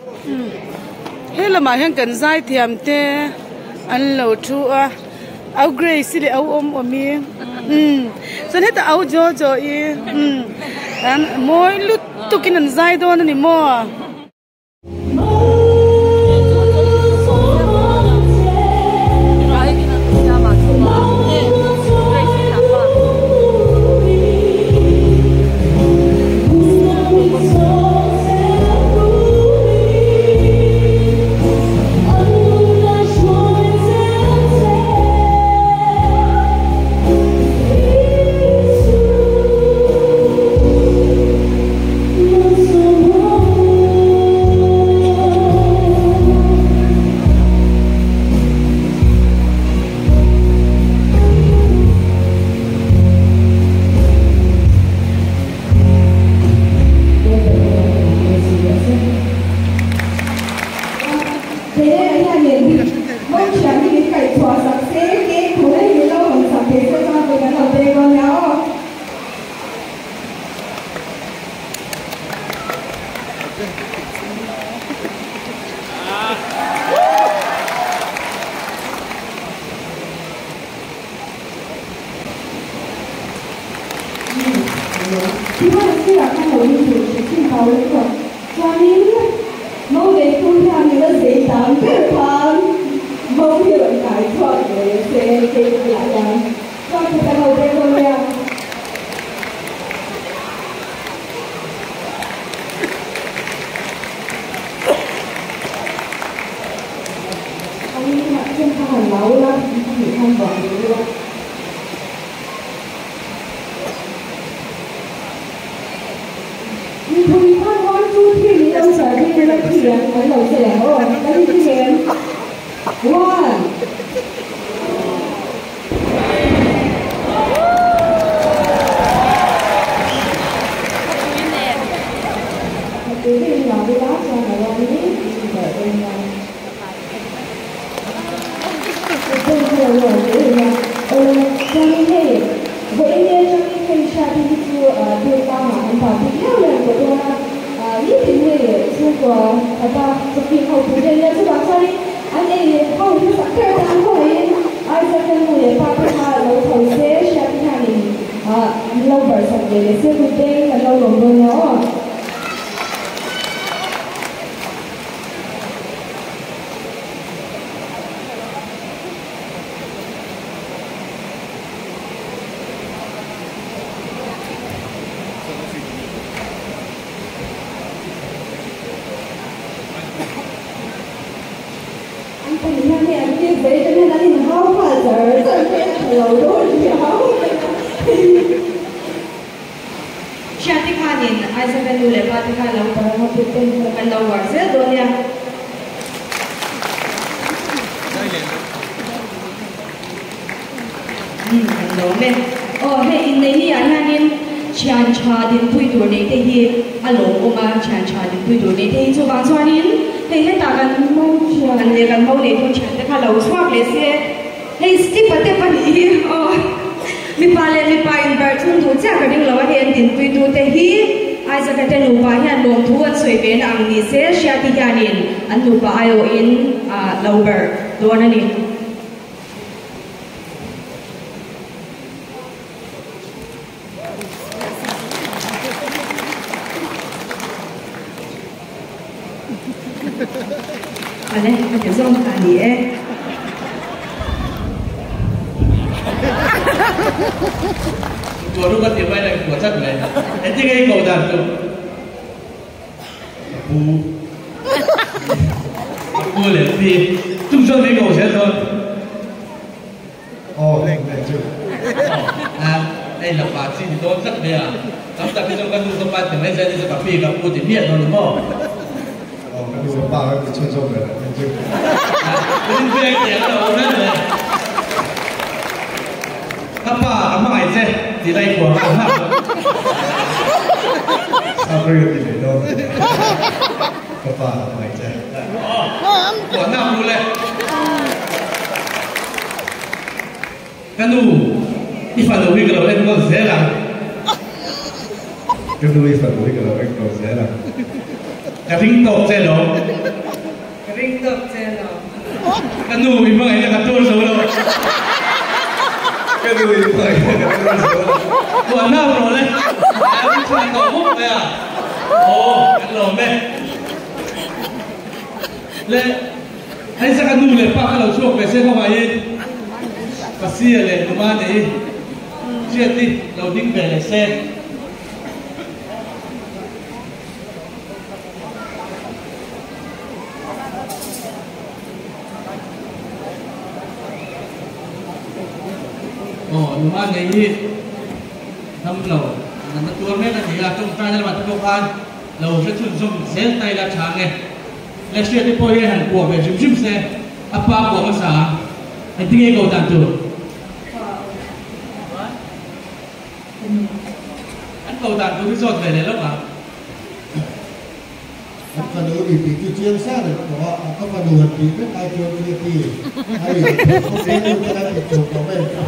He lamah hian kan zaithiam te an lo thu a au Grace i leh au awm awm i umm chuan hetah au jo jo i umm an mawi lutuk in an zai dawn a ni maw. zawk che alawm. Ka nu i hmangaihna ka tur zo lo. Ka nu i hmangaihna ka tur zo lo. Puan nau rawh le. An chhuah tawh bawk mai a. Aw, kan lawm e. Le, hei sa ka nu leh pa ka lo chhuak ve se khawngaihin Pasia leh Numa nei Hriati lo ding ve leh se. Aw, Numa nei hi dam lo, natna tuar mek a ni a, tawngtaina lamah te pawh khan lo hre chhunzawm zel ta ila tha nge. Le hriat te pawh hian han kuah ve hrim hrim se, a pa kuah hmasa a, engtin nge ko dan tur? An ko dan tur hi zawt ve leh lawk ang. An fanu ni tih chu chiang sa reng tawh a, a ka fanu han tih vek ai chuan chu a ti a i khawpui nu te kan tih chhuah tawh mai ang chu.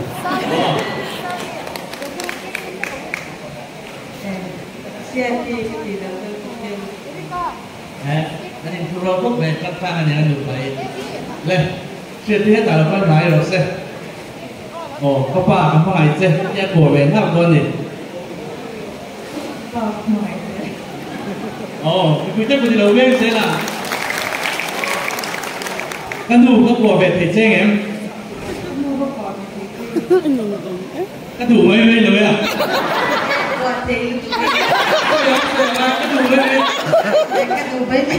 Hriati ka tih loh deuh chu thil. He an inphur rual bawk ve tlat tlang a nia nupa hi. Le, Hriati hetah lo kal hnai rawh se. Aw, ka pa ka hmangaih che tih a kuah ve nghak dawn a ni. Pa ka hmangaih che. Aw, mipui te kut i lo veng zel a. Ka nu ka kuah ve thei che ngem? Ka nu ka kuah ve thei che. Ka duh mai mai lo e a. Kuah thei lutuk e. Ka duh mai mai. Ka duh mai mai.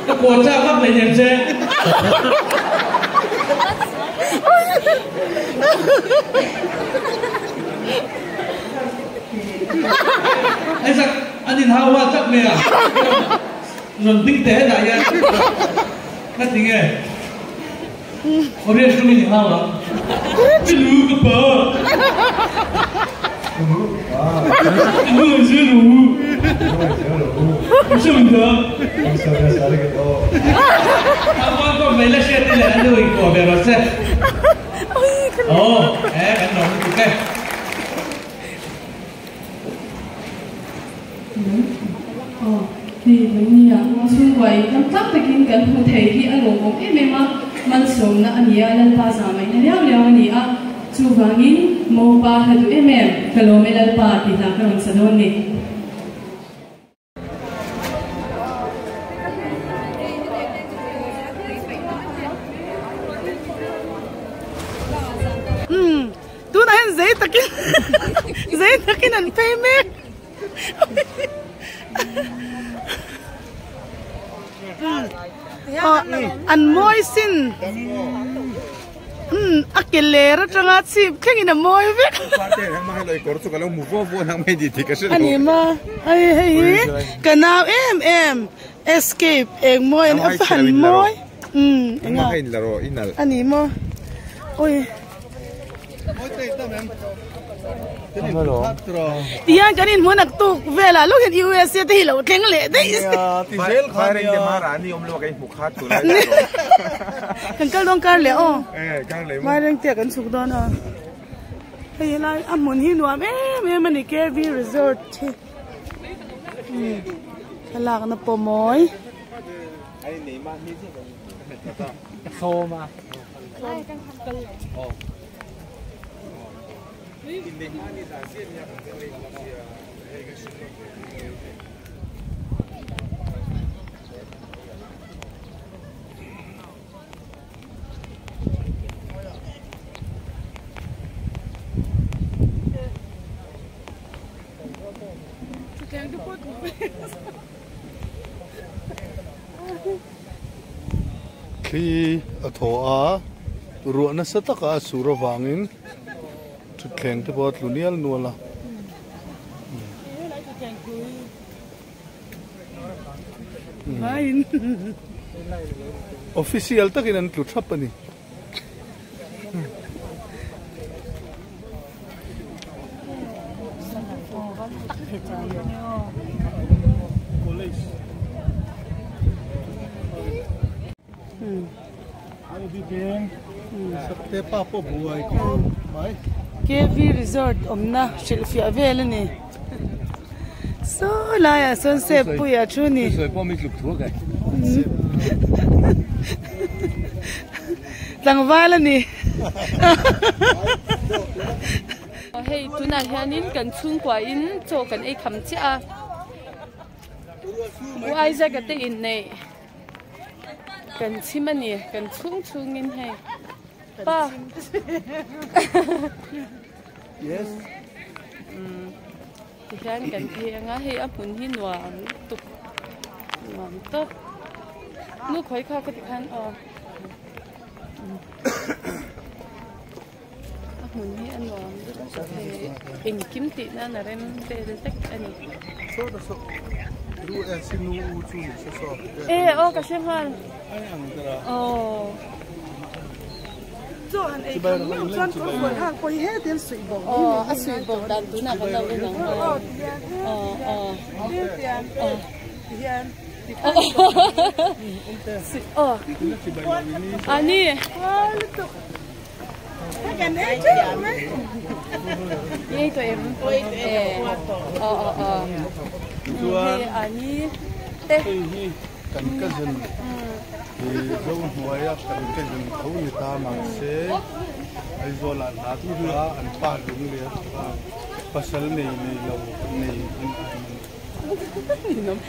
Ka kuah chak vak leh nem che. Isaac, an in hau hual tak mai a. Rawn ding teh hetah hian. Ka ti nge? Korean tawngin i hau ang. Ka nu ka pa. Ka nu ka pa. Ka nu ang zir ru. Ka nu ang zir ru. Ka hre ta. Ka hre sa ri ka to. Ang kuang kawm mai la hriat te leh an nu in kuah ve rawh se. Aw, e kan lawm lutuk e. Aw, hei Vawnia chhungkua in tam tak takin kan hmuh thei hi a lawmawm em em a, malsawmna a ni a, Lalpa zahmaihna liau liau a ni a, chuvangin Mopa hla duh em em, ka lawm e Lalpa tih hla ka rawn sa dawn ni. Umm tunah hian zei takin zei takin an phei mek an mawi sin umm a ke ler atanga chhip thlengin a mawi vek a ni maw hei hei hi ka nau em em escape eng mawi a han mawi umm eng a a ni maw awi. Tihian kan inhmu naktuk velah lawk hian USA te hi lo thleng leh daih kan kal dawn kar leh aw Vairengte ah kan chhuk dawn a hei helai a hmun hi nuam em em a ni KV resort hi thlalakna pawh mawi. Thli a thaw a, ruah nasa taka a sur avangin thutthleng te pawh a tlu nial nual a. Official takin an tlu thap a ni. KV Resort awmna hrilhfiah vel a ni. Saw laiah sawn sep puiah thu a ni. Tlangval a ni. Hei tunah hianin kan chhungkuain chaw kan ei kham chiah a. U Isaac-a te inneih kan chhim a ni kan chhung chhungin hei pa Yes. Tihian kan phei anga hei a hmun hi nuam lutuk nuam tawp nu khawi kha ka ti khan aw a hmun hi a nuam lutuk hei engkim tih nan a rem vel vek a ni. E aw ka hre nghal aw. Chaw han ei kham meuh chuan kawr fual hak pawh hi hetiang suih bawk ni Aw a suih bawk dan tunah kan lo en ang aw aw aw aw tihian aw ani ei tawh em aw aw aw hei ani te Kan cousin hi zo hnuaia kan cousin tho ni ta mahse Aizawl ah hna thawk a an pa lung leh a thawk a pasal nei nei lo nei in an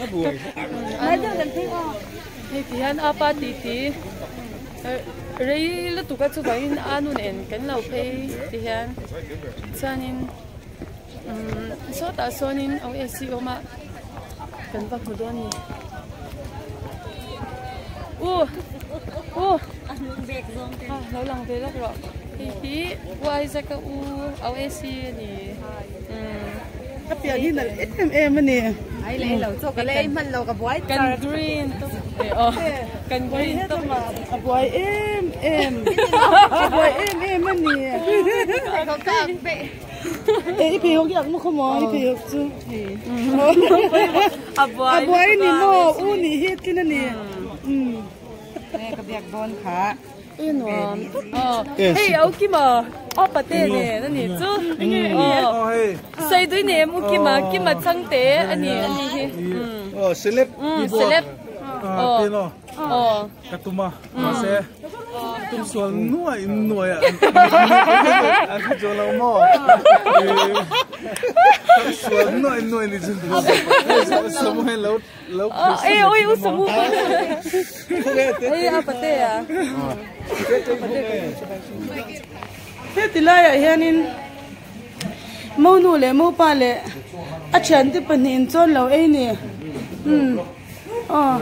Hei ti hian a pa ti ti rei lutuk a chuvangin a nun en kan lo phei ti hian chuanin Umm sawtah sawnin OAC awm a kan va hmu dawn ni u u a lo lang ve lawk rawh hei hi u Isaac a u OAC a ni umm a pian hi nalh em em a ni kan green tawp aw kan green tawp a buai em em a buai em em a ni. E i pheikhawk hi ak maw khaw maw i pheikhawk chu a buai a buai ni maw u nih hi tlin a ni ka biak dawn kha e nuam hei au kima a pate nen ani chu sei dui nem u kima kima changte ani ani hi oh celeb celeb oh oh ka tuma mahse tum sual nuai nuai a an hre chuang lo maw sual nuai nuai ni chu samu hian lo lo e oi u samu ei a pate a heti laiah hianin monu leh mopa leh a thiante pahnihin chuan lo ei ni umm aw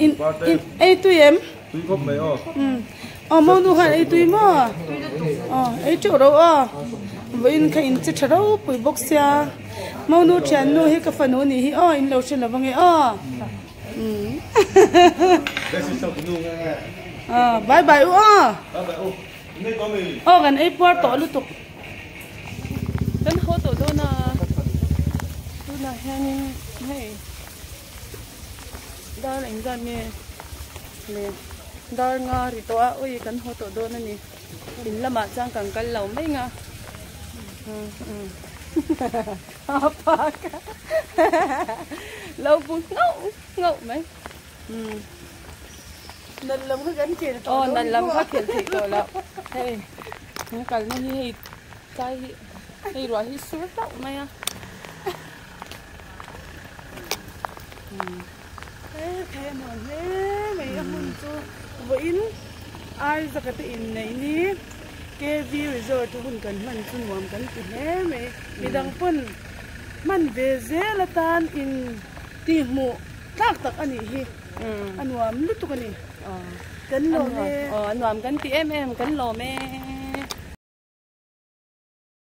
in in ei tui em. Tui khawp mai aw. Umm aw monu khan ei tui maw? Aw ei teuh ro aw. Vawiin kha in che tha ropui bawk sia. Monu thiannu hi ka fanu nih hi aw in lo hre lo ange aw. Umm aw bye bye u aw. Aw kan ei puar tawh lutuk. Kan haw tawh dawn a. Tunah hianin hei. Dar engzat nge le dar nga ri tawh a ui kan haw tawh dawn a ni in lamah chuan kan kal lo mai nga a pak lo bu nghauh nghauh mai nan lam kha kan khel tawh aw nan lam kha khel theih tawh loh hei kan kalna hi hei tlai hi hei ruah hi sur hlauh mai a. Hei a nuam hle mai a hmun chu vawiin Aizaka te inneih ni KV Resort a hun kan hman chu nuam kan ti hle mai midang pawn hman ve zel atan in tihhmuh tlak tak a nih hi a nuam lutuk a ni kan lawm e aw a nuam kan ti em em kan lawm e.